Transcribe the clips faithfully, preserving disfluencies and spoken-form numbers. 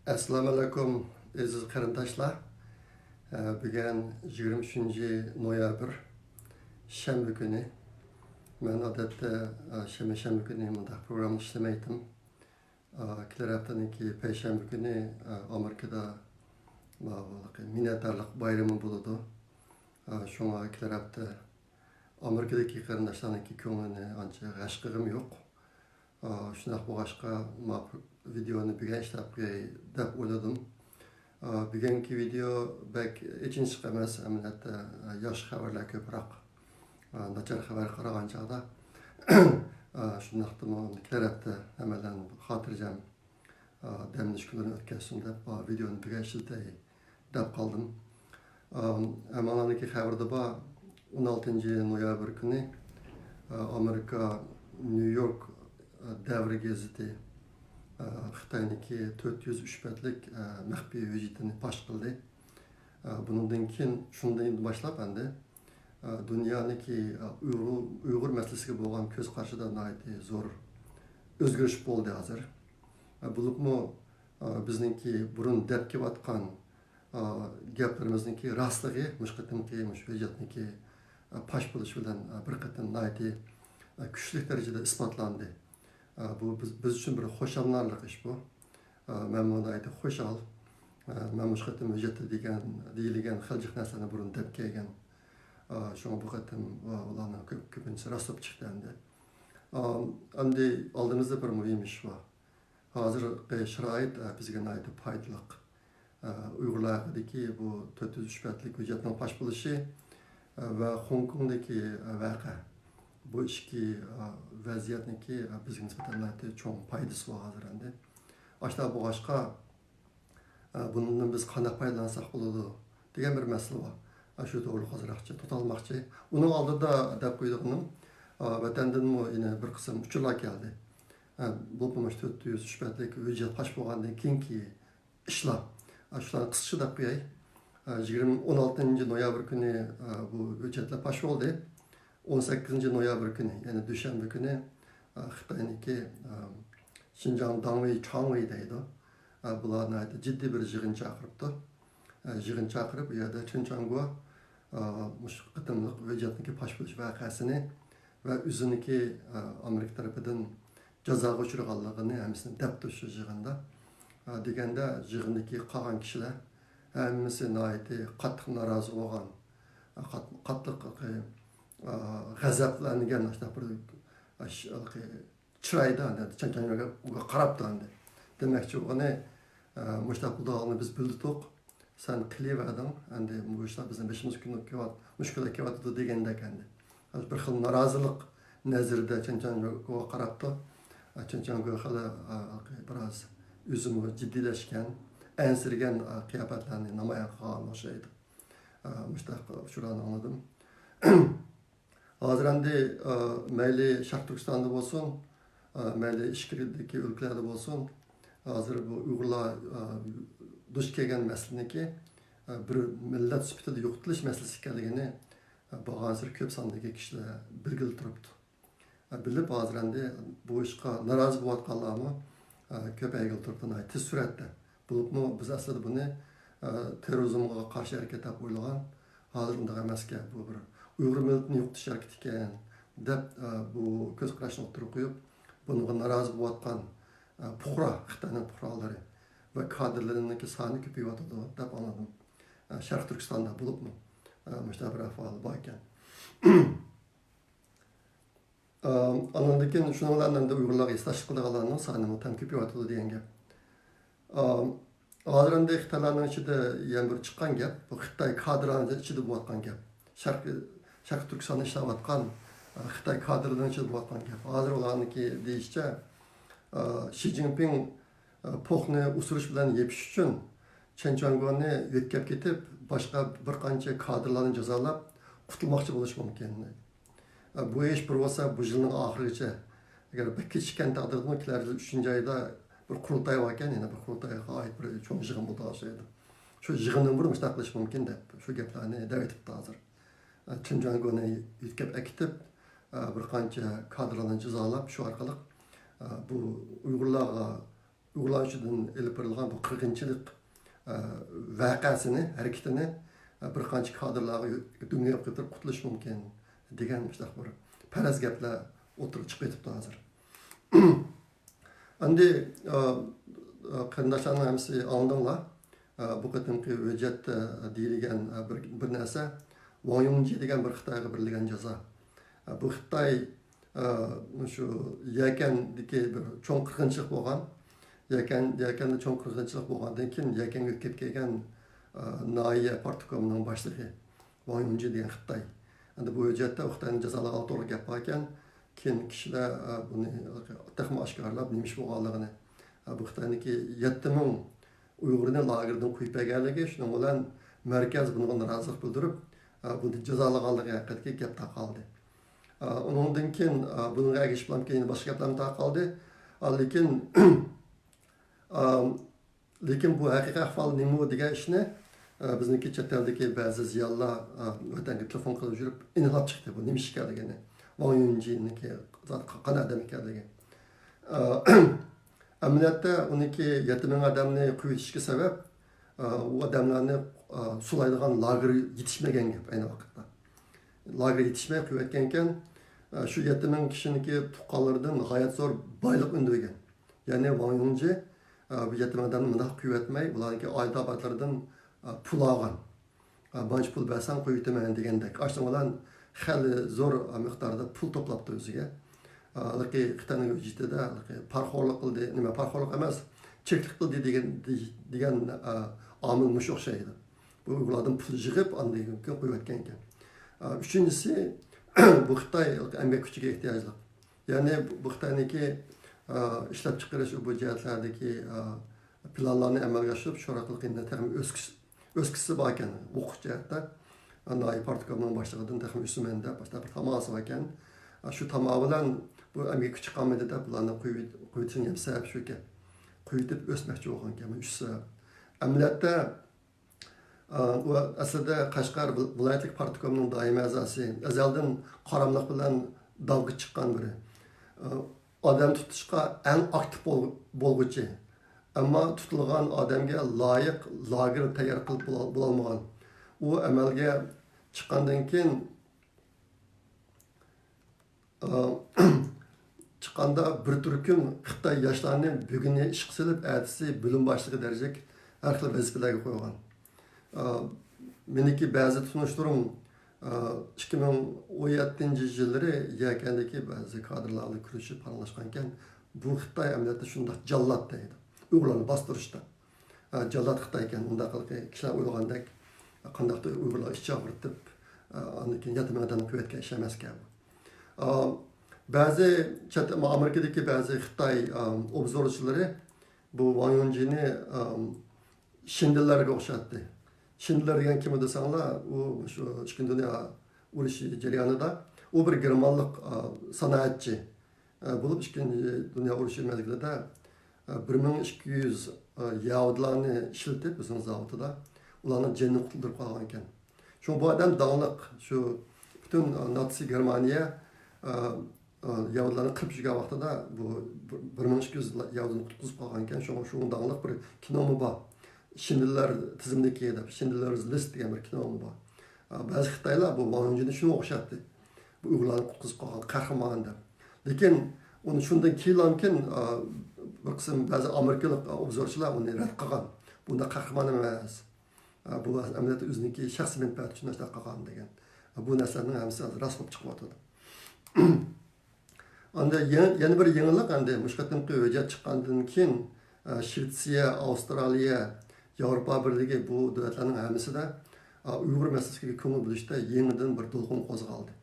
ئەسسالامۇئەلەيكۇم، ئەزىز قېرىنداشلار. ئە، بۈگۈن يىگىرمە ئۈچىنچى نويابىر، شەنبە كۈنى. مەن ئادەتتە، ئە، شەنبە، شەنبە كۈنى مۇنداق پروگرامما ئىشلىمەيتتىم. ئە، كېلەر ھەپتىنىڭكى پەيشەنبە كۈنى، ئە، ئامېرىكىدا، ئە، مىننەتدارلىق بايرىمى بولىدۇ. ئە، شۇڭا كېلەر ھەپتە ئامېرىكىدىكى قېرىنداشلارنىڭكى كۆڭلىنى ئانچە غەش قىلغۇم يوق. ئا، شۇنداق بولغاچقا، ما ۋىدېئونى بۈگۈن ئىشلەپ قوياي دەپ ئويلىدىم. ئا، بۈگۈنكى ۋىدېئو بەك ئېچىنىشلىق ئەمەس، ئەمەلىيەتتە، ئا، ياخشى خەۋەرلەر كۆپرەك. ئا، ناچار خەۋەرگە قارىغان چاغدا، ئا، شۇنداقتىمۇ كېلەر ھەپتە ھەممەيلەن خاتىرجەم ئا، دەم ئېلىش كۈنلىرىنى ئۆتكەزسۇن دەپ، ئا، ۋىدېئونى بۈگۈن ئىشلىتەي دەپ قالدىم. ئا، ئەمما ئانىڭدىكى خەۋىرىدە بار، ئون ئالتىنچى نويابىر كۈنى، ئا، ئامېرىكا نيۇ يورك، ئا، دەۋر گېزىتى، ئا، خىتاينىڭكى تۆت يۈز ئۈچ بەتلىك، ئا، مەخپىي ھۆججىتىنى پاش قىلدى. ئا، بۇنىڭدىن كېيىن، شۇندىن باشلاپ ئەمدى، ئا، دۇنيانىڭكى، ئا، ئۇيغۇر، ئۇيغۇر مەسىلىسىگە بولغان كۆز قارىشىدا ناھايىتى زور ئۆزگىرىش بولدى ھازىر. ئا، بولۇپمۇ، ئا، بىزنىڭكى بۇرۇن دەپ كېلىۋاتقان، ئا، گەپلىرىمىزنىڭكى راستلىقى مۇشۇ قېتىمقى مۇشۇ ھۆججەتنىڭكى، ئا، پاش بولۇشى بىلەن، ئا، بىر قېتىم ناھايىتى، ئا، كۈچلۈك دەرىجىدە ئىسپاتلاندى. ئا، بۇ بىز، بىز ئۈچۈن بىر خۇشاللىنارلىق ئىش بۇ. ئا، مەنمۇ ناھايىتى خۇشال. ئا، مەن مۇشۇ قېتىم ھۆججەتتە دېگەن، دېيىلگەن خېلى جىق نەرسىلەرنى بۇرۇن دەپ كەلگەن. ئا، شۇڭا بۇ قېتىم، ئا، ئۇلارنىڭ كۆپ، كۆپىنچىسى راست بولۇپ چىقتى ئەمدى. ئا، ئەمدى ئالدىمىزدا بىر مۇھىم ئىش بار. ھازىرقى شارائىت، ئە، بىزگە ناھايىتى پايدىلىق. ئە، ئۇيغۇرلار ھەققىدىكى بۇ تۆت يۈز ئۈچ بەتلىك ھۆججەتنىڭ پاش بولۇشى، ئە، ۋە خوڭكوڭدىكى، ئە، ۋەقە. بۇ ئىككى، ئە، ۋەزىيەتنىڭكى، ئە، بىزگە نىسبەتەن ناھايىتى چوڭ پايدىسى بار ھازىر ئەمدى. ئاشۇنداق بولغاچقا، ئە، بۇنىڭدىن بىز قانداق پايدىلانساق بولىدۇ دېگەن بىر مەسىلە بار. ئە، شۇ توغرىلىق ئازراقچە توختالماقچى. ئۇنىڭ ئالدىدا دەپ قويىدىغىنىم، ئە، ۋەتەندىنمۇ يەنە بىر قىسىم ئۇچۇرلار كەلدى. ئە، بولۇپمۇ مۇشۇ تۆت يۈز ئۈچ بەتلىك ھۆججەت پاش بولغاندىن كېيىنكى ئىشلار. ئە، شۇلارنى قىسقىچە دەپ قوياي. ئە، يىگىرمە، ئون ئالتىنچى نويابىر كۈنى، ئە، بۇ ھۆججەتلەر پاش بولدى. ئون سەككىزىنچى نويابىر كۈنى، يەنى دۈشەنبە كۈنى، ئە، خىتاينىڭكى، ئە، شىنجاڭ داڭۋېي، چاڭۋېي دەيدۇ. ئە، بۇلار ناھايىتى جىددىي بىر يىغىن چاقىرىپتۇ. ئە، يىغىن چاقىرىپ، ئۇ يەردە چېن چاڭگو، ئە، مۇشۇ قېتىملىق ھۆججەتنىڭكى پاش بولۇش ۋەقەسىنى ۋە ئۆزىنىڭكى، ئە، ئامېرىكا تەرىپىدىن جازاغا ئۇچرىغانلىقىنى ھەممىسىنى دەپتۇ شۇ يىغىندا. ئە، دېگەندە يىغىندىكى قالغان كىشىلەر ھەممىسى ناھايىتى قاتتىق نارازى بولغان، ئە، قات-، قاتتىق، ئە، غەزەپلەنگەن ئاشۇنداق بىر، ئە، ش-، چىرايدا ئەمدى چېن چاڭگوغا قاراپتۇ ئەمدى. دېمەكچى، ئۇنى، ئە، مۇشۇنداق بولىدىغانلىقىنى بىز بىلدۇق. سەن قىلىۋەردىڭ، ئەمدى بۇ ئىشلار بىزنىڭ بېشىمىزغا كېلىۋات-، مۇشكۈللەر كېلىۋاتىدۇ دېگەندەك ئەمدى. بىر خىل نارازىلىق نەزىرىدە چېن چاڭگوغا قاراپتۇ. ئە، چېن چاڭگو خېلى، ئە، بىراز ئۆزىمۇ جىددىيلەشكەن، ئەنسىرىگەن، ئە، قىياپەتلەرنى نامايان قىلغان ئوخشايدۇ. ئە، مۇشۇنداق ئۇچۇرلارنى ئاڭلىدىم. ھازىر ئەمدى، ئە، مەيلى شەرقىي تۈركىستاندا بولسۇن، ئە، مەيلى ئىچكىرىدىكى ئۆلكىلەردە بولسۇن، ھازىر بۇ ئۇيغۇرلار، ئە، دۇچ كەلگەن مەسىلىنىڭكى، ئە، بىر مىللەت سۈپىتىدە يوقىتىلىش مەسىلىسى ئىكەنلىكىنى، ئە، بارغانسېرى كۆپ ساندىكى كىشىلەر بىلگىلى تۇرۇپتۇ. ئە، بىلىپ ھازىر ئەمدى بۇ ئىشقا نارازى بولۇۋاتقانلارمۇ، ئە، كۆپەيگىلى تۇرۇپتۇ ناھايىتى تېز سۈرئەتتە. بولۇپمۇ بىز ئەسلىدە بۇنى، ئە، تېررورىزمغا قارشى ھەرىكەت دەپ ئويلىغان. ھازىر ئۇنداق ئەمەسكەن، بۇ بىر ئۇيغۇر مىللىتىنى يوقىتىش ھەرىكىتى ئىكەن دەپ، ئە، بۇ كۆز قاراشنى ئوتتۇرىغا قويۇپ، بۇنىڭغا نارازى بولۇۋاتقان، ئە، پۇقرا، خىتاينىڭ پۇقرالىرى ۋە كادىرلىرىنىڭكى سانى كۆپىيىۋاتىدۇ دەپ ئاڭلىدىم. ئە، شەرقىي تۈركىستاندا بولۇپمۇ، ئە، مۇشۇنداق بىر ئەھۋال بار ئىكەن. ئە، ئاندىن كېيىن شۇنىڭ بىلەن ئەمدى ئۇيغۇرلارغا ھېسداشلىق قىلىدىغانلارنىڭ سانىمۇ تەڭ كۆپىيىۋاتىدۇ دېگەن گەپ. ئە، ھازىر ئەمدى خىتايلارنىڭ ئىچىدە يەنە بىر چىققان گەپ، بۇ خىتاي كادىرلارنىڭ ئىچىدە بولۇۋاتقان گەپ. شەرقىي، شەرقىي تۈركىستاندا ئىشلەۋاتقان، ئە، خىتاي كادىرلىرىنىڭ ئىچىدە بولۇۋاتقان گەپ. ھازىر ئۇلارنىڭكى دېيىشىچە، ئە، شى جىنپىڭ، ئە، پوخنى ئوسۇرۇش بىلەن يېپىش ئۈچۈن چېن چاڭگونى يۆتكەپ كېتىپ، باشقا بىر قانچە كادىرلارنى جازالاپ قۇتۇلماقچى بولۇشى مۇمكىن. ئە، بۇ ئىش بىر بولسا بۇ يىلنىڭ ئاخىرىغىچە، ئەگەر بەك كېچىككەن تەقدىردىمۇ كېلەر يىل ئۈچىنچى ئايدا بىر قۇرۇلتاي باركەن، يەنە بىر قۇرۇلتايغا ئائىت بىر چوڭ يىغىن بولىدىغان ئوخشايدۇ. شۇ يىغىندىن بۇرۇن مۇشۇنداق قىلىش مۇمكىن دەپ شۇ گەپلەرنى دەۋېتىپتۇ ھازىر. ئە، چېن چاڭگونى يۆتكەپ ئەكېتىپ، ئە، بىر قانچە كادىرلارنى جازالاپ، شۇ ئارقىلىق، ئە، بۇ ئۇيغۇرلارغا ئۇيغۇرلار ئۈستىدىن ئېلىپ بېرىلغان بۇ قىرغىنچىلىق، ئە، ۋەقەسىنى، ھەرىكىتىنى، ئە، بىر قانچە كادىرلارغا دۈڭگە قىلىپ قوتۇلۇش مۇمكىن دېگەن مۇشۇنداق بىر پەرەز گەپلەر ئوتتۇرىغا چىقىپ كېتىپتۇ ھازىر. ئەمدى، ئە، ئە، قېرىنداشلارنىڭ ھەممىسى ئاڭلىدىڭلار. ئە، بۇ قېتىمقى ھۆججەتتە دېيىلگەن، ئە، بىر، بىر نەرسە، ۋاڭ يۇڭجى دېگەن بىر خىتايغا بېرىلگەن جازا. ئە، بۇ خىتاي، ئە، شۇ يەكەندىكى بىر چوڭ قىرغىنچىلىق بولغان، يەكەن، يەكەندە چوڭ قىرغىنچىلىق بولغاندىن كېيىن يەكەنگە ئۆتۈپ كەلگەن، ئە، ناھىيە پارتكومىنىڭ باشلىقى ۋاڭ يۇڭجى دېگەن خىتاي. ئەمدى بۇ ھۆججەتتە ئۇ خىتاينى جازالىغانلىق توغرىلىق گەپ بار ئىكەن. كېيىن كىشىلەر، ئە، بۇنى تېخىمۇ ئاشكارىلاپ، نېمە ئىش بولغانلىقىنى، ئە، بۇ خىتاينىڭكى يەتتە مىڭ ئۇيغۇرنى لاگېردىن قويۇپ بەرگەنلىكى، شۇنىڭ بىلەن مەركەز بۇنىڭغا نارازىلىق بىلدۈرۈپ، ئە، بۇنى جازالىغانلىقى ھەققىدىكى گەپ تارقالدى. ئە، ئۇنىڭدىن كېيىن، ئە، بۇنىڭغا ئەگىشىپلا كېيىن باشقا گەپلەرمۇ تارقالدى. ئە، لېكىن، ئە، لېكىن بۇ ھەقىقىي ئەھۋال نېمە دېگەن ئىشنى، ئە، بىزنىڭكى چەت ئەلدىكى بەزى زىيالىيلار، ئە، ۋەتەنگە تېلېفون قىلىپ يۈرۈپ ئېنىقلاپ چىقتى، بۇ نېمە ئىش ئىكەنلىكىنى، ۋاڭ يۇنجىنىڭكى زادى قانداق ئادەم ئىكەنلىكى. ئە، ئەمەلىيەتتە ئۇنىڭكى يەتتە مىڭ ئادەمنى قويۇۋېتىشكە سەۋەب، ئە، ئۇ ئادەملەرنى، ئە، سۇلايدىغان لاگېر يېتىشمىگەن گەپ ئەينى ۋاقىتتا. لاگېر يېتىشمەي قويۇۋەتكەنكەن، ئە، شۇ يەتتە مىڭ كىشىنىڭكى تۇغقانلىرىدىن غايەت زور بايلىق ئۈندۈرگەن. يەنى ۋاڭ يۇڭجى، ئە، بۇ يەتتە مىڭ ئادەمنى مۇنداق قويۇۋەتمەي، ئۇلارنىڭكى ئائىلە ئاپاتلىرىدىن، ئە، پۇل ئالغان. ئە، مانچە پۇل بەرسەڭ قويۇۋېتىمەن دېگەندەك. ئاشۇنىڭ بىلەن خېلى زور، ئە، مىقداردا پۇل توپلاپتۇ ئۆزىگە. ئە، ھېلىقى خىتاينىڭ ھۆججىتىدە ھېلىقى پارىخورلۇق قىلدى، نېمە پارىخورلۇق ئەمەس، چىرىكلىك قىلدى دېگەن، دېگەن، ئە، ئامىل مۇشۇ ئوخشايدۇ. بۇ ئۇيغۇرلاردىن پۇل يىغىپ، ئاندىن كېيىن قويۇۋەتكەنكەن. ئە، ئۈچىنچىسى، بۇ خىتاي ئەمگەك كۈچىگە ئېھتىياجلىق. يەنى بۇ، بۇ خىتاينىڭكى، ئە، ئىشلەپچىقىرىش بۇ جەھەتلەردىكى، ئە، پىلانلارنى ئەمەلگە ئاشۇرۇپ، شۇ ئارقىلىق يەنە تېخىمۇ ئۆسكۈسى، ئۆسكۈسى باركەن، ھوقۇق جەھەتتە. ئە، ناھىيە پارتكومنىڭ باشلىقىدىن تېخىمۇ ئۆسىمەن دەپ، باشتا بىر تاماسا باركەن. ئە، شۇ تاما بىلەن بۇ ئەمگەك كۈچى قالمىدى دەپ، بۇلارنى قويۇۋېت-، قويۇۋېتىشنىڭ ھەم سەۋەبى شۇكەن. قويۇۋېتىپ ئۆسمەكچى بولغانكەن، مانا ئۈچ سەۋەب. ئەمەلىيەتتە، ئا، ئۇ ئەسلىدە قەشقەر ۋىل-، ۋىلايەتلىك پارتكومنىڭ دائىمىي ئەزاسى، ئەزەلدىن قاراملىق بىلەن داغغا چىققان بىرى. ئا، ئادەم تۇتۇشقا ئەڭ ئاكتىپ بول-، بولغۇچى، ئەمما تۇتۇلغان ئادەمگە لايىق لاگېر تەييار قىلىپ بولا-، بولالمىغان. ئۇ ئەمەلگە چىققاندىن كېيىن، ئا، چىققاندا بىر تۈركۈم خىتاي ياشلارنى بۈگۈنى ئىشقا سېلىپ، ئەتىسى بۆلۈم باشلىقى دەرىجىلىك ھەر خىل ۋەزىپىلەرگە قويغان. ئا، مېنىڭكى بەزى تونۇشلىرىم، ئا، ئىككى مىڭ ئون يەتتىنچى يىللىرى يەكەندىكى بەزى كادىرلار بىلەن كۆرۈشۈپ پاراڭلاشقانكەن، بۇ خىتاي ئەمەلىيەتتە شۇنداق جاللات دەيدۇ، ئۇيغۇرلارنى باستۇرۇشتا. ئە، جاللات خىتاي ئىكەن، ئۇنداق كىشىلەر ئويلىغاندەك، قانداقتۇر ئۇيغۇرلار ئىچ ئاغرىتىپ، ئە، ئاندىن كېيىن يەتتە مىڭ ئادەمنى قويۇۋەتكەن ئىش ئەمەسكەن بۇ. ئا، بەزى چەت، ئامېرىكىدىكى بەزى خىتاي، ئا، ئوبزورچىلىرى بۇ ۋاڭ يۇنجىنى، ئا، شىندىلەرگە ئوخشاتتى. شىندىلەر دېگەن كىم دېسەڭلار، ئۇ شۇ ئىككىنچى دۇنيا ئۇرۇشى جەريانىدا ئۇ بىر گېرمانلىق، ئا، سانائەتچى. ئە، بولۇپ ئىككىنچى دۇنيا ئۇرۇشى مەزگىلىدە، ئە، بىر مىڭ ئىككى يۈز، ئە، يەھۇدىيلارنى ئىشلىتىپ ئۆزىنىڭ زاۋۇتىدا ئۇلارنىڭ جېنىنى قۇتۇلدۇرۇپ قالغانىكەن. شۇڭا بۇ ئادەم داڭلىق، شۇ پۈتۈن، ئە، ناتسى گېرمانىيە، ئە، ئە، يەھۇدىيلارنى قىرىپ يۈرگەن ۋاقتىدا بۇ بىر، بىر مىڭ ئىككى يۈز يەھۇدىينى قۇتقۇزۇپ قالغانىكەن. شۇڭا، شۇڭا داڭلىق بىر كىنومۇ بار. شىندلەر تىزىملىكى دەپ، شىندلەرز لىست دېگەن بىر كىنومۇ بار. ئە، بەزى خىتايلار بۇ ۋاڭ يۇنجىنى شۇنىڭغا ئوخشاتتى. بۇ ئۇيغۇرلارنى قۇتقۇزۇپ قالغان قەھرىمان دەپ. لېكىن ئۇنى شۇندىن كېيىنلامكىن، ئا، بىر قىسىم بەزى ئامېرىكىلىق، ئا، ئوبزورچىلار ئۇنى رەت قىلغان. بۇنداق قەھرىمان ئەمەس. ئا، بۇ ئەمەلىيەتتە ئۆزىنىڭكى شەخسىي مەنپەئەتى ئۈچۈن ئاشۇنداق قىلغان دېگەن. ئا، بۇ نەرسىلەرنىڭ ھەممىسى ھازىر راست بولۇپ چىقىۋاتىدۇ. ئاندىن يەنە، يەنە بىر يېڭىلىق، ئەمدى مۇشۇ قېتىمقى ھۆججەت چىققاندىن كېيىن، ئا، شىۋېتسىيە، ئاۋسترالىيە، ياۋروپا بىرلىكى بۇ دۆلەتلەرنىڭ ھەممىسىدە، ئا، ئۇيغۇر مەسىلىسىگە كۆڭۈل بۆلۈشتە يېڭىدىن بىر دولقۇن قوزغالدى.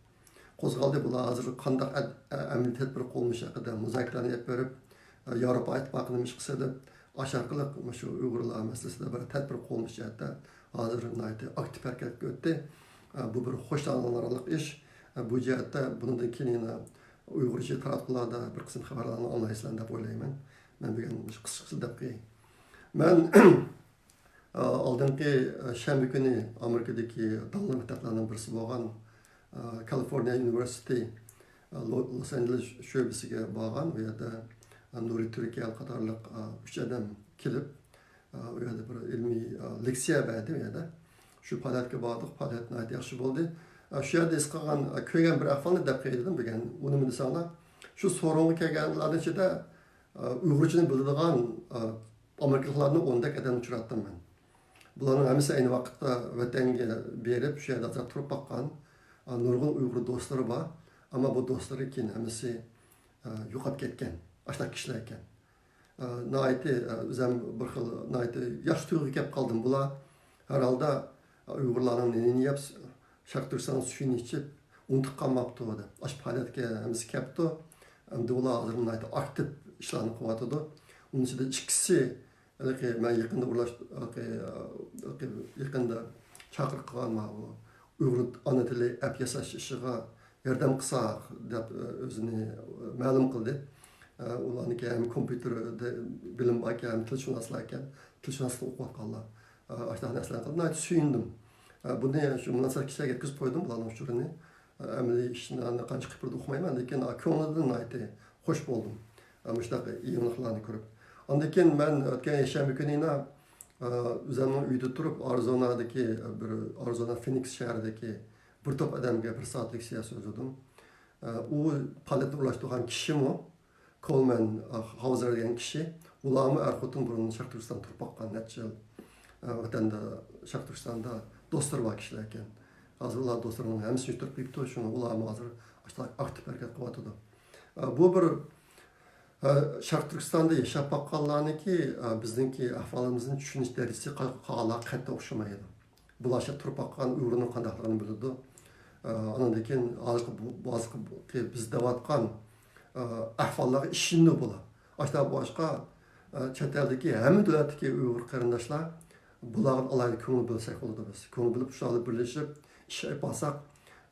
قوزغالدى. بۇلار ھازىر قانداق ئەد-، ئە-، ئەمەلىي تەدبىر قوللىنىش ھەققىدە مۇزاكىرىلەرنى ئېلىپ بېرىپ، ئە، ياۋروپا ئىتتىپاقىنى ئىشقا سېلىپ، ئاشۇ ئارقىلىق مۇشۇ ئۇيغۇرلار مەسىلىسىدە بىر تەدبىر قوللىنىش جەھەتتە ھازىر ناھايىتى ئاكتىپ ھەرىكەتكە ئۆتتى. ئە، بۇ بىر خۇشاللىنارلىق ئىش. ئە، بۇ جەھەتتە بۇنىڭدىن كېيىن يەنە ئۇيغۇرچە تاراتقۇلاردا بىر قىسىم خەۋەرلەرنى ئاڭلايسىلەر دەپ ئويلايمەن. مەن بۈگۈن مۇشۇ قىسقىچە دەپ قوياي. مەن ئالدىنقى شەنبە كۈنى ئامېرىكىدىكى داڭلىق مەكتەپلەرنىڭ بىرسى بولغان، ئە، كالىفورنىيە يۇنىۋېرسىتېتى، ئە، لو-، لوس ئانژېلېس شۆبىسىگە بارغان. ئۇ يەردە، نۇرى تۈركىيە قاتارلىق، ئە، ئۈچ ئادەم كېلىپ، ئە، ئۇ يەردە بىر ئىلمىي، ئە، لېكسىيە بەردى ئۇ يەردە. شۇ پائالىيەتكە باردۇق، پائالىيەت ناھايىتى ياخشى بولدى. ئە، شۇ يەردە ھېس قىلغان، ئە، كۆرگەن بىر ئەھۋالنى دەپ قوياي دېدىم بۈگۈن. ئۇ نېمە دېسەڭلار، شۇ سورۇنغا كەلگەنلەرنىڭ ئىچىدە، ئە، ئۇيغۇرچىنى بىلىدىغان، ئە، ئامېرىكىلىقلارنى ئوندەك ئادەم ئۇچراتتىم مەن. بۇلارنىڭ ھەممىسى ئەينى ۋاقىتتا ۋەتەنگە بېرىپ، شۇ يەردە ئازراق تۇرۇپ باققان، ئە، نۇرغۇن ئۇيغۇر دوستلىرى بار. ئەمما بۇ دوستلىرى كېيىن ھەممىسى، ئە، يوقاپ كەتكەن. ئاشۇنداق كىشىلەر ئىكەن. ئە، ناھايىتى، ئە، ئۆزۈم بىر خىل ناھايىتى ياخشى تۇيغۇغا كەپ قالدىم. بۇلار ھەر ھالدا، ئە، ئۇيغۇرلارنىڭ نېنىنى يەپ، شەرقىي تۈركىستاننىڭ سۈيىنى ئىچىپ، ئۇنتۇپ قالماپتۇ دەپ. ئاشۇ پائالىيەتكە ھەممىسى كەپتۇ. ئەمدى ئۇلار ھازىر ناھايىتى ئاكتىپ ئىشلارنى قىلىۋاتىدۇ. ئۇنىڭ ئىچىدە ئىككىسى، ھېلىقى مەن يېقىندا ئورۇنلاش-، ھېلىقى، ھېلىقى يېقىندا چاقىرىق قىلغان ماۋۇ ئۇيغۇر ئانا تىلى ئەپ ياساش ئىشىغا ياردەم قىلساق دەپ، ئۆزىنى مەلۇم قىلدى. ئۇلارنىڭكى ھەم كومپيۇتېردا بىلىم باركەن، ھەم تىلشۇناسلاركەن، تىلشۇناسلىق ئوقۇۋاتقانلار. ئاشۇنداق نەرسىلەرنى قىلدى. ناھايىتى سۆيۈندۈم. بۇنى شۇ مۇناسىۋەتلىك كىشىلەرگە يەتكۈزۈپ قويدۇم بۇلارنىڭ ئۇچۇرىنى. ئەمەلىي ئىشلارنى قانچە قىلىپ بېرىدۇ ئۇقمايمەن، لېكىن كۆڭلىدىن ناھايىتى خوش بولدۇم. مۇشۇنداق يېڭىلىقلارنى كۆرۈپ. ئاندىن كېيىن مەن ئۆتكەن يەكشەنبە كۈنى يەنە، ئۆزۈمنىڭ ئۆيىدە تۇرۇپ، ئارىزونادىكى بىر، ئارىزونا فېنىكس شەھىرىدىكى بىر توپ ئادەمگە بىر سائەت لېكسىيە سۆزلىدىم. ئۇ پائالىيەتنى ئورۇنلاشتۇرغان كىشىمۇ، كولمەن، ئە، خاۋزېر دېگەن كىشى، ئۇلارمۇ ئەر-خوتۇن بۇرۇن شەرقىي تۈركىستاندا تۇرۇپ باققان، نەچچە يىل، ئە، ۋەتەندە، شەرقىي تۈركىستاندا دوستلىرى بار كىشىلەر ئىكەن. ھازىر ئۇلار دوستلىرىنىڭ ھەممىسى يۈتتۈرۈپ قويۇپتۇ، شۇڭا ئۇلارمۇ ھازىر ئاشۇنداق ئاكتىپ ھەرىكەت قىلىۋاتىدۇ. ئە، بۇ بىر، ئە، شەرقىي تۈركىستاندا ياشاپ باققانلارنىڭكى، ئە، بىزنىڭكى ئەھۋالىمىزنى چۈشىنىش دەرىجىسى قا-، قالغانلارغا قەتئىي ئوخشىمايدۇ. بۇلار شۇ تۇرۇپ باققان ئۇيغۇرنىڭ قانداقلىقىنى بىلىدۇ. ئە، ئاندىن كېيىن ھازىرقى بۇ، ھازىرقى بۇ، بىز دەۋاتقان، ئە، ئەھۋاللارغا ئىشىنىدۇ بۇلار. ئاشۇنداق بولغاچقا، ئە، چەت ئەلدىكى ھەممە دۆلەتتىكى ئۇيغۇر قېرىنداشلار بۇلارغا ئالاھىدە كۆڭۈل بۆلسەك بولىدۇ بىز. كۆڭۈل بۆلۈپ، شۇلار بىلەن بىرلىشىپ ئىش ئېلىپ بارساق،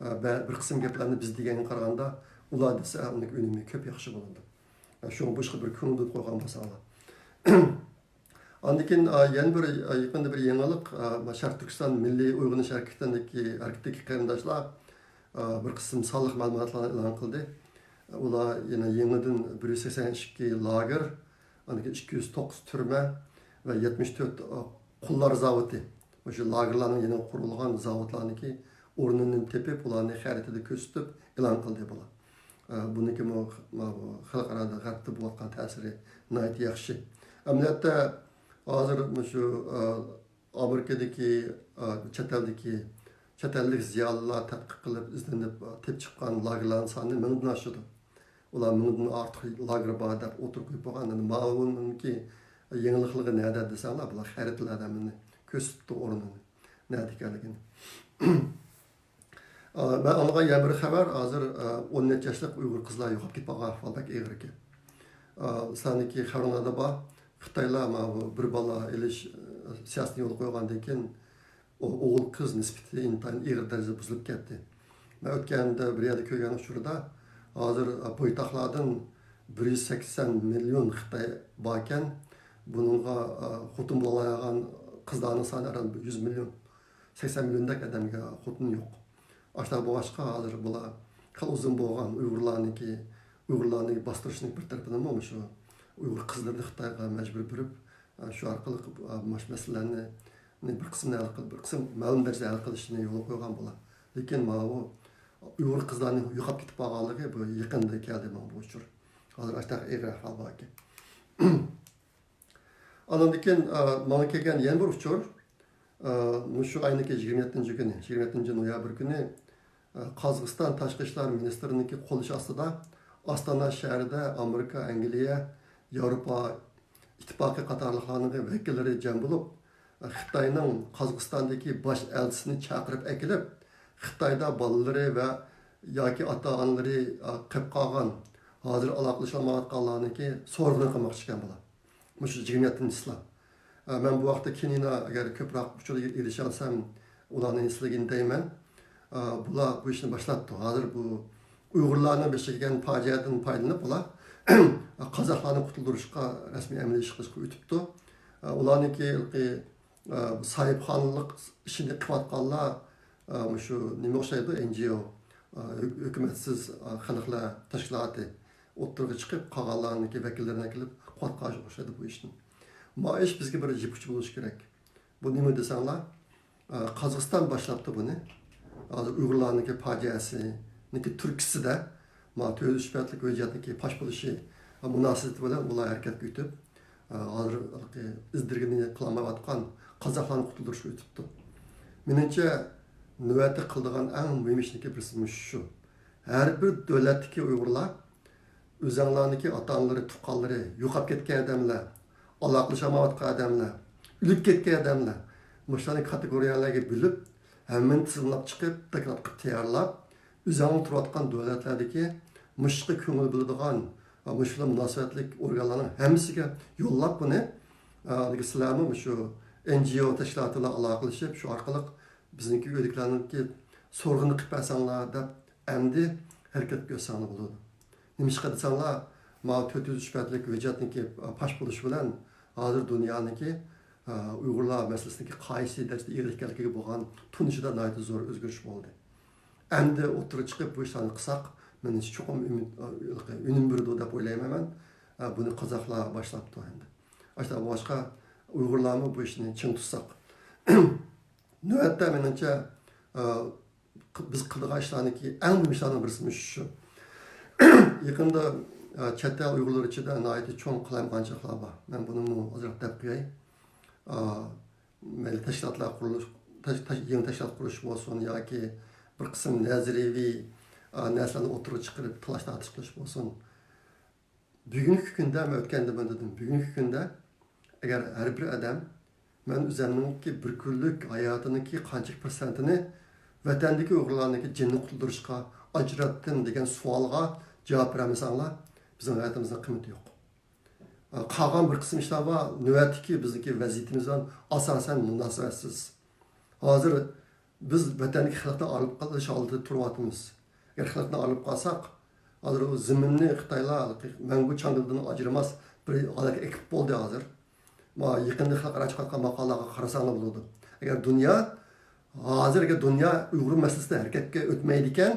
ئە، بە-، بىر قىسىم گەپلەرنى بىز دېگەنگە قارىغاندا، ئۇلار دېسە، ئۇنىڭ ئۈنۈمى كۆپ ياخشى بولىدۇ. ئە، شۇڭا بۇ ئىشقا بىر كۆڭۈل بۆلۈپ قويغان بولساڭلار. ئاندىن كېيىن، ئا، يەنە بىر، ئا، يېقىندا بىر يېڭىلىق، ئا، شەرقىي تۈركىستان مىللىي ئويغىنىش ھەرىكىتىدىكى، ھەرىكىتىدىكى قېرىنداشلار، ئا، بىر قىسىم سانلىق مەلۇماتلارنى ئېلان قىلدى. ئۇلار يەنە يېڭىدىن بىر يۈز سەكسەن ئىككى لاگېر، ئاندىن كېيىن ئىككى يۈز توققۇز تۈرمە ۋە يەتمىش تۆت، ئا، قۇللار زاۋۇتى. مۇشۇ لاگېرلارنىڭ يېڭى قۇرۇلغان زاۋۇتلارنىڭكى ئورنىنى تېپىپ، ئۇلارنى خەرىتىدە كۆرسىتىپ ئېلان قىلدى بۇلار. ئە، بۇنىڭكىمۇ، ماۋۇ خەلقئارادا غەربتە بولۇۋاتقان تەسىرى ناھايىتى ياخشى. ئەمەلىيەتتە، ھازىر مۇشۇ، ئە، ئامېرىكىدىكى، ئە، چەت ئەلدىكى، چەت ئەللىك زىيالىيلار تەتقىق قىلىپ، ئىزدىنىپ، ئە، تېپىپ چىققان لاگېرلارنىڭ سانى مىڭدىن ئاشىدۇ. ئۇلار مىڭدىن ئارتۇق لاگېر بار دەپ ئوتتۇرىغا قويۇپ قويغان. ئەمدى ماۋۇنىڭكى يېڭىلىقلىقى نەدە دېسەڭلار، بۇلار خەرىتىلەردە مېنى كۆرسىتىپتۇ ئورنىنى، نەدە ئىكەنلىكىنى. ئا، مەن ئاڭلىغان يەنە بىر خەۋەر، ھازىر، ئا، ئون نەچچە ياشلىق ئۇيغۇر قىزلار يوقاپ كېتىپ قالغان ئەھۋال بەك ئېغىر ئىكەن. ئا، سەندىكى خەۋىرىڭلاردا بار. خىتايلار ماۋۇ بىر بالا ئېلىش، ئا، سىياسىتىنى يولغا قويغاندىن كېيىن، ئو-، ئوغۇل قىز نىسبىتى ئىنتايىن ئېغىر دەرىجىدە بۇزۇلۇپ كەتتى. مەن ئۆتكەندە بىر يەردە كۆرگەن ئۇچۇردا، ھازىر، ئا، بويتاقلاردىن بىر يۈز سەكسەن مىليون خىتاي باركەن، بۇنىڭغا، ئا، خوتۇن بولالايدىغان قىزلارنىڭ سانى ئاران يۈز مىليون، سەكسەن مىليوندەك ئادەمگە خوتۇن يوق. ئاشۇنداق بولغاچقا، ھازىر بۇلار خېلى ئۇزۇن بولغان ئۇيغۇرلارنىڭكى، ئۇيغۇرلارنى باستۇرۇشنىڭ بىر تەرىپىدىنمۇ مۇشۇ ئۇيغۇر قىزلىرىنى خىتايغا مەجبۇر بېرىپ، ئا، شۇ ئارقىلىق، ئا، مۇشۇ مەسىلىلەرنى بىر قىسمىنى ھەل قىل-، بىر قىسىم مەلۇم دەرىجىدە ھەل قىلىشنى يولغا قويغان بۇلار. لېكىن ماۋۇ ئۇيغۇر قىزلارنىڭ يوقاپ كېتىپ قالغانلىقى بۇ يېقىندا كەلدى ماڭا بۇ ئۇچۇر. ھازىر ئاشۇنداق ئېغىر ئەھۋال بار ئىكەن. ئاندىن كېيىن، ئا، ماڭا كەلگەن يەنە بىر ئۇچۇر، ئا، مۇشۇ ئاينىڭكى يىگىرمە يەتتىنچى كۈنى، يىگىرمە يەتتىنچى نويابىر كۈنى، ئا، قازاقىستان تاشقى ئىشلار مىنىستىرىنىڭكى قوللىشى ئاستىدا ئاستانا شەھىرىدە ئامېرىكا، ئەنگلىيە، ياۋروپا ئىتتىپاقى قاتارلىقلارنىڭ ۋەكىللىرى جەم بولۇپ، خىتاينىڭ قازاقىستاندىكى باش ئەلچىسىنى چاقىرىپ ئەكېلىپ، خىتايدا بالىلىرى ۋە ياكى ئاتا-ئانىلىرى، ئا، قېلىپ قالغان، ھازىر ئالاقىلىشالمايۋاتقانلارنىڭكى سورىقىنى قىلماقچى ئىكەن بۇلار. مۇشۇ يىگىرمە يەتتىنچى چىسلا. ئە، مەن بۇ ھەقتە كېيىن يەنە ئەگەر كۆپرەك ئۇچۇر ئېرىشەلسەم، ئۇلارنى سىلەرگە دەيمەن. ئە، بۇلار بۇ ئىشنى باشلاپتۇ. ھازىر بۇ ئۇيغۇرلارنىڭ بېشىغا كەلگەن پاجىئەدىن پايدىلىنىپ، ئۇلار قازاقلارنى قۇتۇلدۇرۇشقا رەسمىي ئەمەلىي ئىش قىلىشقا ئۆتۈپتۇ. ئە، ئۇلارنىڭكى، ئە، ساھىبخانلىق ئىشىنى قىلىۋاتقانلار، ئە، مۇشۇ نېمە ئوخشايدۇ، ئېن جى ئو، ئە، ھۆ-، ھۆكۈمەتسىز، ئە، خەلقلەر تەشكىلاتى. ئوتتۇرىغا چىقىپ، قالغانلارنىڭكى ۋەكىللىرىنى ئەكېلىپ قۇۋۋەتقا ئوخشايدۇ بۇ ئىشنى. ما ئىش بىزگە بىر يىپ ئۇچى بولۇشى كېرەك. بۇ نېمە دېسەڭلار، ئە، قازاقىستان باشلاپتۇ بۇنى. ھازىر ئۇيغۇرلارنىڭكى پاجىئەسىنىڭكى تۈرتكىسىدە، ما تۆت يۈز ئۈچ بەتلىك ۋەزىيەتنىڭكى پاش بولۇشى مۇناسىۋىتى بىلەن ئۇلار ھەرىكەتكە ئۆتۈپ، ئە، ھازىر ئىز دېرىكىنى قىلالمايۋاتقان قازاقلارنى قۇتۇلدۇرۇشقا ئۆتۈپتۇ. مېنىڭچە، نۆۋەتتە قىلىدىغان ئەڭ مۇھىم ئىشنىڭكى بىرسى مۇشۇ شۇ. ھەر بىر دۆلەتتىكى ئۇيغۇرلار ئۆزەڭلارنىڭكى ئاتا-ئانىلىرى، تۇغقانلىرى يوقاپ كەتكەن ئادەملەر، ئالاقىلىشالمايۋاتقان ئادەملەر، ئۆلۈپ كەتكەن ئادەملەر، مۇشۇلارنى كاتېگورىيەلەرگە بۆلۈپ، ھەممىنى تىزىملاپ چىقىپ، دوكلات قىلىپ تەييارلاپ، ئۆزەڭلار تۇرۇۋاتقان دۆلەتلەردىكى مۇشۇققا كۆڭۈل بۆلىدىغان، مۇشۇ بىلەن مۇناسىۋەتلىك ئورگانلارنىڭ ھەممىسىگە يوللاپ بۇنى، ئاندىكى سىلەرمۇ مۇشۇ ئېن جى ئو تەشكىلاتى بىلەن ئالاقىلىشىپ، شۇ ئارقىلىق بىزنىڭكى ئۆيدىكىلەرنىڭكى سورىقىنى قىلىپ بەرسەڭلار دەپ ئەمدى ھەرىكەتكە ئۆتسەڭلار بولىدۇ. نېمىشقا دېسەڭلار، ماۋۇ تۆت يۈز ئۈچ بەتلىك ھۆججەتنىڭكى پاش بولۇشى بىلەن ھازىر دۇنيانىڭكى، ئە، ئۇيغۇرلار مەسىلىسىنىڭكى قايسى دەرىجىدە ئېغىر ئىكەنلىكىگە بولغان تونۇشىدا ناھايىتى زور ئۆزگىرىش بولدى. ئەمدى ئوتتۇرىغا چىقىپ بۇ ئىشلارنى قىلساق، مېنىڭچە چوقۇم ئۈمىد، ئە، ئۈنۈم بېرىدۇ دەپ ئويلايمەن مەن. ئە، بۇنى قازاقلار باشلاپتۇ ئەمدى. ئاشۇنداق بولغاچقا ئۇيغۇرلارمۇ بۇ ئىشنى چىڭ تۇتساق. نۆۋەتتە مېنىڭچە، ئە، بىز قىلىدىغان ئىشلارنىڭكى ئەڭ مۇھىم ئىشلارنىڭ بىرسى مۇشۇ شۇ. يېقىندا، ئە، چەت ئەل ئۇيغۇرلىرى ئىچىدە ناھايىتى چوڭ قالايمىقانچىلىقلار بار. مەن بۇنىمۇ ئازراق دەپ قوياي. ئە، مەيلى تەشكىلاتلار قۇرۇلۇش، تەش-، تەش-، يېڭى تەشكىلات قۇرۇش بولسۇن ياكى بىر قىسىم نەزەرىيەۋى، ئە، نەرسىلەرنى ئوتتۇرىغا چىقىرىپ تالاش تارتىش قىلىش بولسۇن. بۈگۈنكى كۈندە، مەن ئۆتكەندە مۇندىن، بۈگۈنكى كۈندە ئەگەر ھەر بىر ئادەم، مەن ئۆزۈمنىڭكى بىر كۈنلۈك ھاياتىنىڭكى قانچىلىك پىرسەنتىنى ۋەتەندىكى ئۇيغۇرلارنىڭكى جېنىنى قۇتۇلدۇرۇشقا ئاجراتتىم دېگەن سوئالغا جاۋاب بېرەلمىسەڭلار، بىزنىڭ ھاياتىمىزنىڭ قىممىتى يوق. قالغان بىر قىسىم ئىشلار بار، نۆۋەتتىكى بىزنىڭكى ۋەزىيىتىمىز بىلەن ئاساسەن مۇناسىۋەتسىز. ھازىر بىز ۋەتەندىكى خەلقنى ئايرىپ قېلىش ھالىتىدە تۇرۇۋاتىمىز. ئەگەر خەلقنى ئايرىپ قالساق، ھازىر ئۇ زېمىننى خىتايلار مەڭگۈ چاڭگىلىدىن ئاجرىماس بىر ھالەتكە ئېكىپ بولدى ھازىر. ما يېقىندا خەلقئارا چىقىۋاتقان ماقالىلارغا قارىساڭلار بولىدۇ. ئەگەر دۇنيا، ھازىر ئەگەر دۇنيا ئۇيغۇر مەسىلىسىدە ھەرىكەتكە ئۆتمەيدىكەن،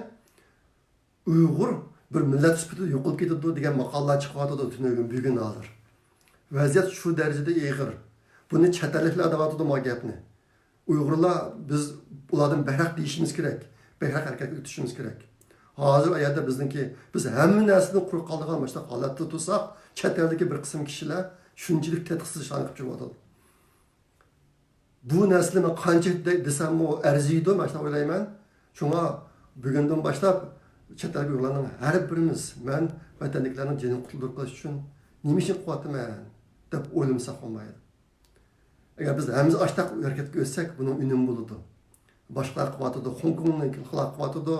ئۇيغۇر بىر مىللەت سۈپىتىدە يوقىلىپ كېتىدۇ دېگەن ماقالىلار چىقىۋاتىدۇ تۈنۈگۈن، بۈگۈن ھازىر. ۋەزىيەت شۇ دەرىجىدە ئېغىر. بۇنى چەت ئەللىكلەر دەۋاتىدۇ ما گەپنى. ئۇيغۇرلار، بىز ئۇلاردىن بەكرەك دېيىشىمىز كېرەك، بەكرەك ھەرىكەتكە ئۆتۈشىمىز كېرەك. ھازىر ئۇ يەردە بىزنىڭكى، بىز ھەممە نەرسىدىن قۇرۇق قالىدىغان مۇشۇنداق ھالەتتە تۇرساق، چەت ئەلدىكى بىر قىسىم كىشىلەر شۇنچىلىك تېتىقسىز ئىشلارنى قىلىپ يۈرۈۋاتىدۇ. بۇ نەرسىنى مەن قانچە دە-، دېسەممۇ ئەرزىيدۇ، مەن شۇنداق ئويلايمەن. شۇڭا بۈگۈندىن باشلاپ چەت ئەلدىكى ئۇيغۇرلارنىڭ ھەر بىرىمىز، مەن ۋەتەندىكىلەرنىڭ جېنىنى قۇتۇلدۇرۇپ قېلىش ئۈچۈن نېمە ئىشنى قىلىۋاتىمەن دەپ ئويلىمىساق بولمايدۇ. ئەگەر بىز ھەممىمىز ئاشتاق ھەرىكەتكە ئۆتسەك، بۇنىڭ ئۈنۈمى بولىدۇ. باشقىلار قىلىۋاتىدۇ، خوڭكوڭنىڭكىلار قىلىۋاتىدۇ،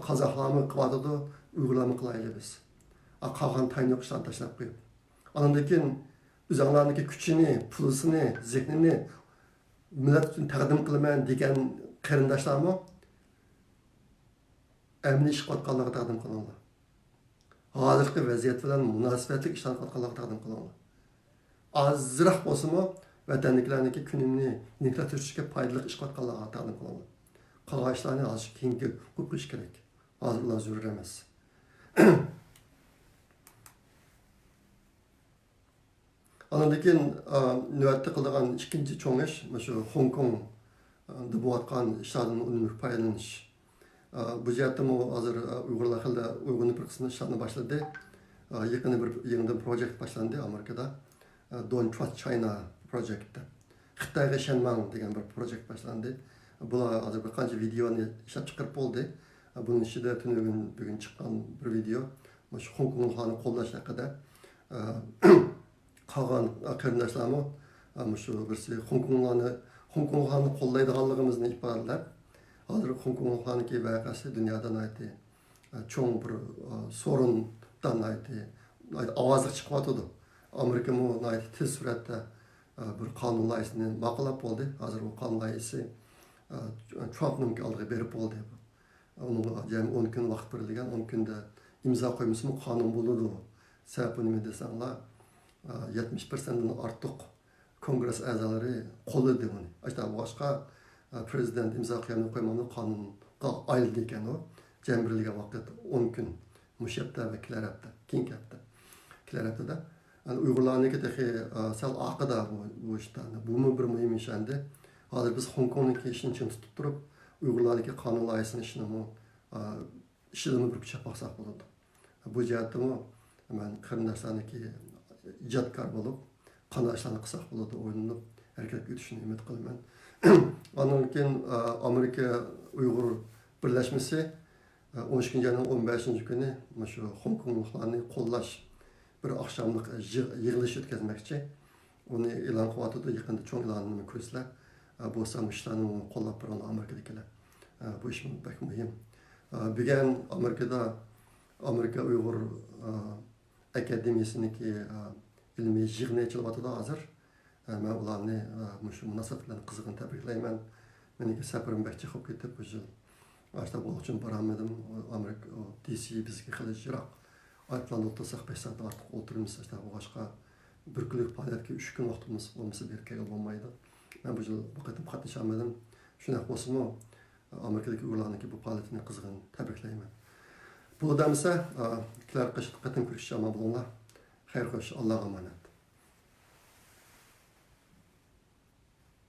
قازاقلارمۇ قىلىۋاتىدۇ، ئۇيغۇرلارمۇ قىلايلى بىز. ئا، قالغان تايىنى يوق ئىشلارنى تاشلاپ قويۇپ. ئاندىن كېيىن ئۆزۈڭلارنىڭكى كۈچىنى، پۇلىسىنى، زېھنىنى مىللەت ئۈچۈن تەقدىم قىلىمەن دېگەن قېرىنداشلارمۇ ئەمەلىي ئىش قىلىۋاتقانلارغا تەقدىم قىلىڭلار. ھازىرقى ۋەزىيەت بىلەن مۇناسىۋەتلىك ئىشلارنى قىلىۋاتقانلارغا تەقدىم قىلىڭلار. ئازراق بولسىمۇ ۋەتەندىكىلەرنىڭكى كۈنىنى يېنىكلەپ تۇرۇشىغا پايدىلىق ئىش قىلىۋاتقانلارغا تەقدىم قىلىڭلار. قالغان ئىشلارنى ھازىر كېيىنگە قويۇپ قويۇش كېرەك. ھازىر ئۇلار زۆرۈر ئەمەس. ئاندىن كېيىن، ئا، نۆۋەتتە قىلىدىغان ئىككىنچى چوڭ ئىش، مۇشۇ خوڭكوڭدا بولۇۋاتقان ئىشلاردىن ئۈنۈملۈك پايدىلىنىش. ئا، بۇ جەھەتتىمۇ ھازىر، ئا، ئۇيغۇرلار خېلى ئويغىنىپ بىر قىسىم ئىشلارنى باشلىدى. ئا، يېقىندا بىر يېڭىدىن پروجېكت باشلاندى ئامېرىكىدا. ئا، Don't Trust China Project دەپ. خىتايغا ئىشەنمەڭ دېگەن بىر پروجېكت باشلاندى. بۇلار ھازىر بىر قانچە ۋىدېئونى ئىشلەپ چىقىرىپ بولدى. بۇنىڭ ئىچىدە تۈنۈگۈن، بۈگۈن چىققان بىر ۋىدېئو مۇشۇ خوڭكوڭلۇقلارنى قوللاش ھەققىدە. قالغان قېرىنداشلارمۇ مۇشۇ بىرسى خوڭكوڭلارنى، خوڭكوڭلۇقلارنى قوللايدىغانلىقىمىزنى ئىپادىلەپ، ھازىر خوڭكوڭلۇقلارنىڭكى ۋەقەسى دۇنيادا ناھايىتى چوڭ بىر سورۇندا ناھايىتى، ناھايىتى ئاۋازلىق چىقىۋاتىدۇ. ئامېرىكىمۇ ناھايىتى تېز سۈرئەتتە بىر قانۇن لايىھىسىنى ماقۇللاپ بولدى. ھازىر ئۇ قانۇن لايىھىسى ترامپنىڭكى ئالدىغا بېرىپ بولدى. ئۇنىڭغا جەمئىي ئون كۈن ۋاقىت بېرىلگەن، ئون كۈندە ئىمزا قويمىسىمۇ قانۇن بولىدۇ. سەۋەبى نېمە دېسەڭلار، يەتمىش پىرسەنتتىن ئارتۇق كونگرېس ئەزالىرى قوللىدى ئۇنى. ئاشۇنداق بولغاچقا، پرېزىدېنت ئىمزا قويامدۇ قويمامدۇ قانۇنغا ئايلىدى ئىكەن ئۇ. جەم بېرىلگەن ۋاقىت ئون كۈن. مۇشۇ ھەپتە ۋە كېلەر ھەپتە، كېيىنكى ھەپتە، كېلەر ھەپتىدە. يەنى ئۇيغۇرلارنىڭكى تېخى، ئە، سەل ئارقىدا بۇ، بۇ ئىشتا. بۇمۇ بىر مۇھىم ئىش ئەمدى. ھازىر بىز خوڭكوڭنىڭكى ئىشىنى چىڭ تۇتۇپ تۇرۇپ، ئۇيغۇرلارنىڭكى قانۇن لايىھىسىنىڭ ئىشىنىمۇ، ئە، ئىشىدىمۇ بىر كۈچەپ باقساق بولىدۇ. بۇ جەھەتتىمۇ مەن قېرىنداشلارنىڭكى ئىجادكار بولۇپ، قانداق ئىشلارنى قىلساق بولىدۇ، ئويلىنىپ ھەرىكەتكە ئۆتۈشىنى ئۈمىد قىلىمەن. ئاندىن كېيىن، ئە، ئامېرىكا ئۇيغۇر بىرلەشمىسى، ئە، ئون ئىككىنچى ئاينىڭ ئون بەشىنچى كۈنى مۇشۇ خوڭكوڭلۇقلارنى قوللاش بىر ئاخشاملىق يىغ-، يىغىلىش ئۆتكۈزمەكچى. ئۇنى ئېلان قىلىۋاتىدۇ، يېقىندا چوڭ ئېلانىنى كۆرىسىلەر. ئە، بولسا مۇشۇلارنى قوللاپ بېرىڭلار ئامېرىكىدىكىلەر. ئە، بۇ ئىشمۇ بەك مۇھىم. ئە، بۈگۈن ئامېرىكىدا ئامېرىكا ئۇيغۇر، ئە، ئاكادېمىيىسىنىڭكى، ئە، ئىلمىي يىغىنى ئېچىلىۋاتىدۇ ھازىر. ئە، مەن ئۇلارنى، ئە، مۇشۇ مۇناسىۋەت بىلەن قىزغىن تەبرىكلەيمەن. مېنىڭكى سەپىرىم بەك جىق بولۇپ كېتىپ، بۇ يىل ئاشۇنداق بولغۇچە بارالمىدىم. ئامېرىكا، ئۇ، دى سى بىزگە خېلى يىراق. ئايروپىلاندا ئولتۇرساق بەش سائەت ئارتۇق ئولتۇرىمىز. ئاشۇنداق بولغاچقا، بىر كۈنلۈك پائالىيەتكە ئۈچ كۈن ۋاقتىمىز بولمىسا بېرىپ كەلگىلى بولمايدۇ. مەن بۇ يىل بۇ قېتىم قاتنىشالمىدىم. شۇنداق بولسىمۇ، ئامېرىكىدىكى ئۇيغۇرلارنىڭكى بۇ پائالىيىتىنى قىزغىن تەبرىكلەيمەن. بولدى ئەمىسە، ئە، كېلەر قېتىم كۆرۈشكىچە ئامان بولۇڭلار. خەير خوش، ئاللاغا ئامانەت.